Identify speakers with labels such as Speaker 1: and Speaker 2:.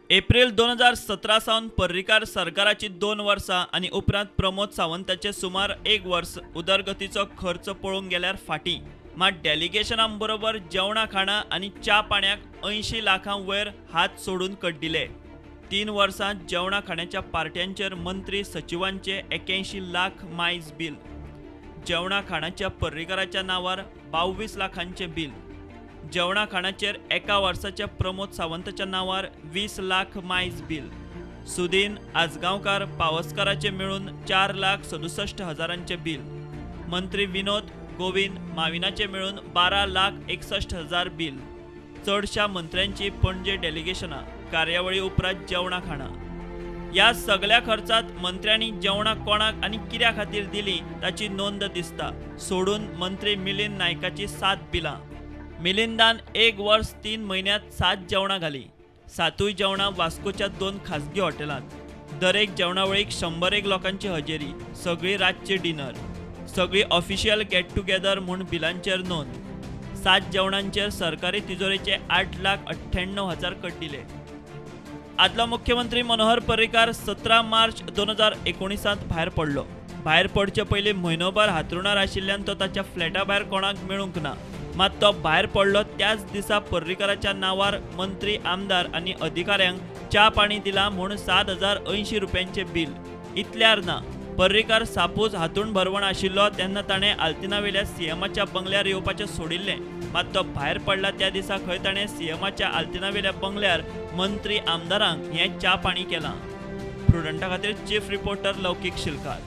Speaker 1: एप्रिल 2017 सावन पर्रीकार सरकाराची 2 वर्सां आनी उपरांत प्रमोद सावंताचे सुमार 1 वर्स उदरगतीचो खर्च पळोवंक गेल्यार फाटीं. मात डेलिगेशनां बरोबर जेवणा खाणां आनी च्या पाण्याक 80 लाखां वयर हात सोडून कड्डिले. 3 वर्सां जेवणा खाण्याच्या पार्ट्यांचेर मंत्री सचिवांचे 81 लाख मायज बील, जेवणा खाणाच्या पर्रीकाराच्या नांवार 22 लाखांचें बील, जेवणा खाणाचेर एका वर्साच्या प्रमोद सावंताच्या नांवार 20 लाख मायज बील, सुदीन आजगांवकार पावसकाराचे मेळून 4,67,000 बील, मंत्री विनोद गोविंद माविनाचे मेळून 12,61,000 बील. चडशा मंत्र्यांची पणजे डेलिगेशनां, कार्यावळी उपरांत जेवणां खाणां. ह्या सगल्या खर्चात मंत्र्यांनी जेवणां कोणाक आनी कित्या खातीर दिली ताची नोंद दिसता. सोडून मंत्री मिलिंद नायकाची 7 बिलां. मिलिंदान 1 वर्स 3 म्हयन्यांत 7 जेवणां घालीं. 7 जेवणां वास्कोच्या 2 खाजगी हॉटेलांत. दरेक जेवणावळीक 101 लोकांची हजेरी, सगळी रातची डिनर, सगळी ऑफिशियल गेट टुगेदर म्हूण बिलांचेर नोंद. 7 जेवणांचेर सरकारी तिजोरेचे 8,98,000 कड्डिले. आदलो मुख्यमंत्री मनोहर पर्रीकार 17 मार्च 2019 भायर पडलो. भायर पडचे पयलीं म्हयनोभर हातरुणार आशिल्ल्यान तो ताच्या फ्लॅटा भायर कोणाक मेळूंक ना. मात तो भायर पडलो त्याच दिसा पर्रीकाराच्या नांवार मंत्री, आमदार आनी अधिकाऱ्यांक च्या पाणी दिला म्हूण 7,080 रुपयांचें बील. इतल्यार ना, पर्रीकार सापूज हातूण भरवण आशिल्लो तेन्ना ताणें आल्तिनावेल्या सीएमाच्या बंगल्यार येवपाचें सोडिल्लें. मात तो भायर पडला त्या दिसा खंय ताणें सीएमाच्या आल्तिनावेल्या बंगल्यार मंत्री, आमदारांक हें च्या पाणी केलां. प्रुडंटा खातीर चीफ रिपोर्टर लौकीक शिलकार.